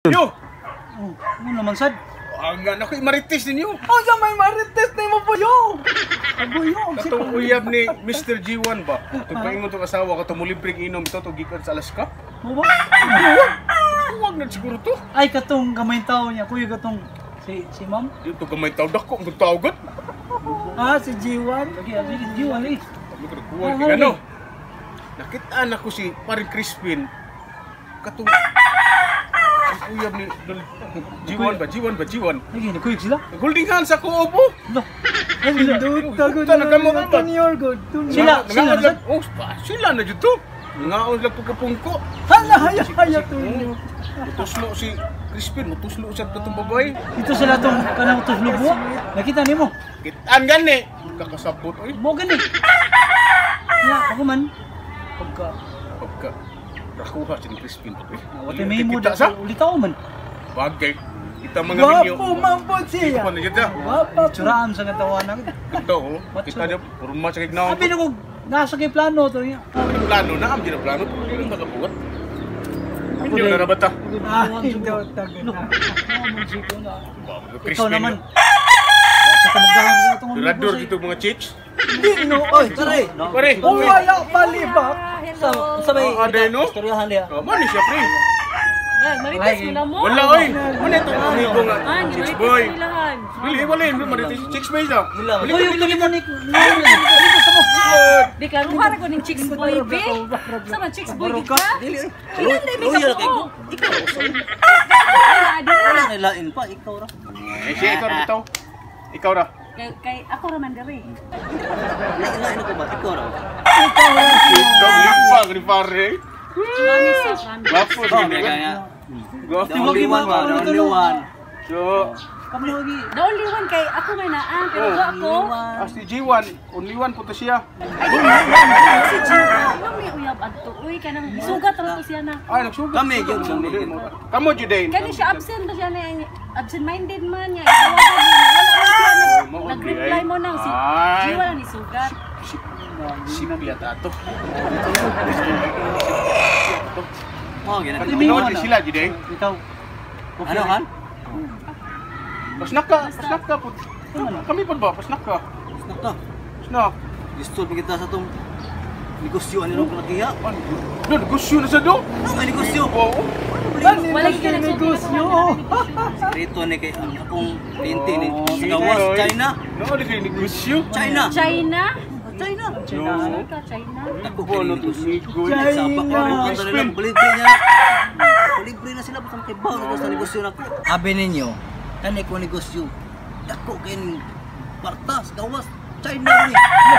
Yo! Oh, ano naman sad? Ang anak ko, marites ninyo. Oh, sa may marites na mo po yo. Agoy yo, ang Katong uyab ni Mr. G1 ba? Itong paingon tong asawa ka, tumulibreng inom ito, itong gikan sa Alaska. Mo ba? Huwag na siguro to. Ay, katong gamay tao niya, kuya, katong si ma'am. Dito gamay tao, dako, ang tao gud. Ah, si G1. Lagi, lagi G1 eh. Kami ko nagkuha kay ano. Nakita na ko si paring Crispin. Katong ang uyab ni G1 ba? G1 ba? G1. Lagi ni sila. Holding hands ako, opo. Lo. Ay, sila. Tago Puta, nagkamo ka ba? Good. Sila, sila na lang, oh, sila na dito. Nangaon lang pagkapungko. Hala, haya, haya, tunyo. Mutuslo si Crispin, mutuslo siya katong babae. Ito sila tong kanang tuslo. Nakita nimo? Kitaan gani. Kakasabot oy. Mo gani. Ya, ako man. Pagka Pagka rakuha si Crispin to. Wala may mo Kita sa ulitaw man. Bagay. Kita mga minyo. Wapo man po siya. Kita na dito. Wapo. Tsuraan sa katawanan. Ito oh. Kita niya purma sa kignaw. Sabi na ko nasa kay plano to niya. Plano na, am gina plano. Pero hindi nakabuhat. Hindi na rabata. Ah, hindi tago na. Ikaw naman. Sa kamagdahan sa itong Durador dito mga chicks. Hindi no, oy, Pare, Pare. Wala palibak. Sa may Ah, Adeno? istoryahan niya. Oh, man siya pre. Marites mo na mo. Wala oy. Ano ito amigo nga? Ah, Chicks marites boy. mo nilahan. Dili wala yun marites chicks boy daw. Wala. Uy, yung lagi mo ni. Alito sa mo. Di klaro ka ko ning chicks boy be. Sa man chicks boy gid ka? Dili oy. Ilan na may Loyal kay kabuo? Ikaw. Wala, di Wala na. na lain pa ikaw ra. Eh siya ikaw ra bitaw. Ikaw ra. Kay ako ra man diri. Lain lain ako ba ikaw ra. Ikaw lipa ni pare. Mami sa mami. Gwapo Oh, sige. kaya. Gwapo. The only one ba? The only one. So, Kami lagi. The only one kay ako may naa pero Oh. do ako. as si G1, only one po to siya. Ay, di na. Si Gina, ano may uyab adto? Uy, kanang sugat ra to siya na. Ay, nagsugat. Kami, gyud, kami, gyud. Kamo jud din. Kani siya absent ba siya na absent minded man niya. Itawagan niya. Wala man siya nag-reply mo nang si Ay. G wala ni sugat. Si Pia to. Oh, gina. Ano sila jud din? Ikaw. Ano han? Pasnak ka po. Kami pa ba? Pasnak ka. Nako. Pasnak. Gusto pa kita sa tong negosyo ani rong kalakiha. Ano? Do negosyo na sa do. Ano may negosyo? Oo. Wala gyud negosyo. Sekreto ni kay ang akong kliyente ni sa gawas China. No, di kay negosyo. China. China? China. China. Ka China. Ako Bo kay no negosyo. negosyo. Nagsabak China. ko ang nila libre niya. Libre na sila basta makibaw na ko sa negosyo nako. Abi ninyo, kani ko negosyo. Dako kay ning kwarta sa gawas China ni.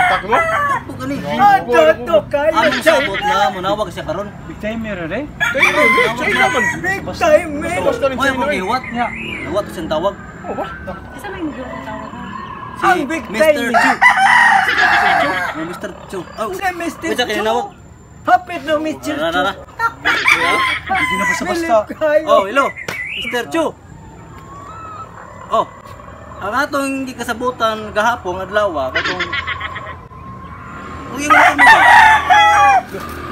Tak mo? Dako kani. Ah, toto kayo. Among sabot na munawag siya karon. Big timer eh. China, China man. Big time, man. Basta rin Moy China. akong eh. giwat. Ya. Nawat siyang tawag. Oh, ba? Isa may mga tawag. Si Ang big Mr. time. Chu. Oh, Mr. Chu. Oh, Si Mr. Wait, Chu. nawag. Hapit no, Mr. Ra, ra, Chu. ra. Hindi na basta-basta. Bilib kayo. Oh, hello. Mr. Chu. Oh. Ang atong gikasabutan gahapon adlaw katong Uy, mo ba?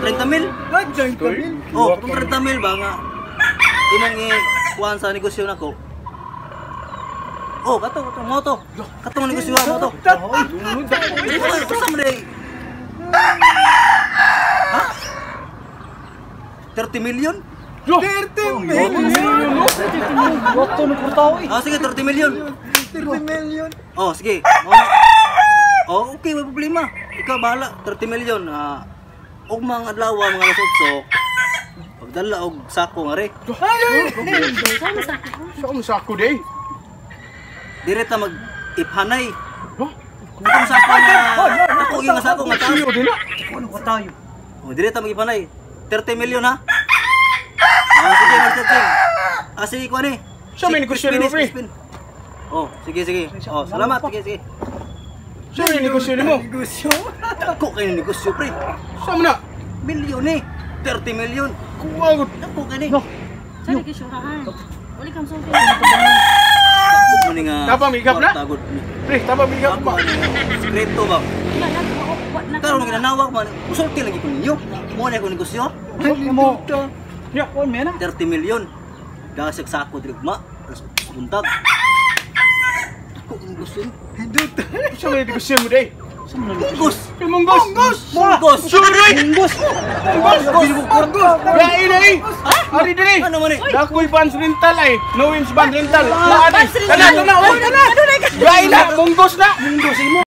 30 mil? Nagjoin ka, Bill. Oh, katong 30 mil ba nga imong i-kuan sa negosyo nako. Oh, kato katong moto. Katong negosyo mo to. Usa man day. Ha? 30 million? 30 million. Wato ng kurtaw eh. Ah, sige, 30 million. 30 million. Oh, sige. Oh, okay, may problema. Ikaw bahala, 30 million. Ah, og mga adlaw mga alas 8. Pagdala og sako nga re. Saan sa ako? Saan sa ako day? Direta mag iphanay. Huh? Katong sako nga. Ako yung sako nga taas. Negosyo din na. Ano ko tayo? Oh, direta mag iphanay. 30 million ha. Ah, sige, Mr. Ching. Ah, sige, kuan eh. Siya may negosyo nimo, pre. Crispin. Oh, sige, sige. Oh, salamat. Sige, sige. Saan may negosyo nimo? Negosyo. Dako kayo negosyo, pre. Saan mo na? Milyon eh. 30 million. Kuha ko. Dako kayo ni. No. Saan nagkisyurahan? Wala kang sulti. Dako mo ni nga. Tapang migap na? Tagod. Pre, tama bigyan Ako pa. ano, sekreto ba? Wala na ako. Wala na. Karon ginanawag man, musulti lagi ko ninyo. Mo na ko negosyo. Mo. Ya, on me na. 30 million. Dasag sako diri ugma. Alas buntag. Ako ang gusto. Hindot. Sa may negosyo mo day. Munggos. Kay Munggos. Munggos! Munggos. Suroy! Munggos. Munggos! Munggos! Lain na eh! Ari diri! Ano man eh? Dakoy Vans Rental ay! No Wins Van Rental! Laan ay! Vans Rental. Tana, tana! Uy, tana! Lain na! Munggos na! Munggos imo.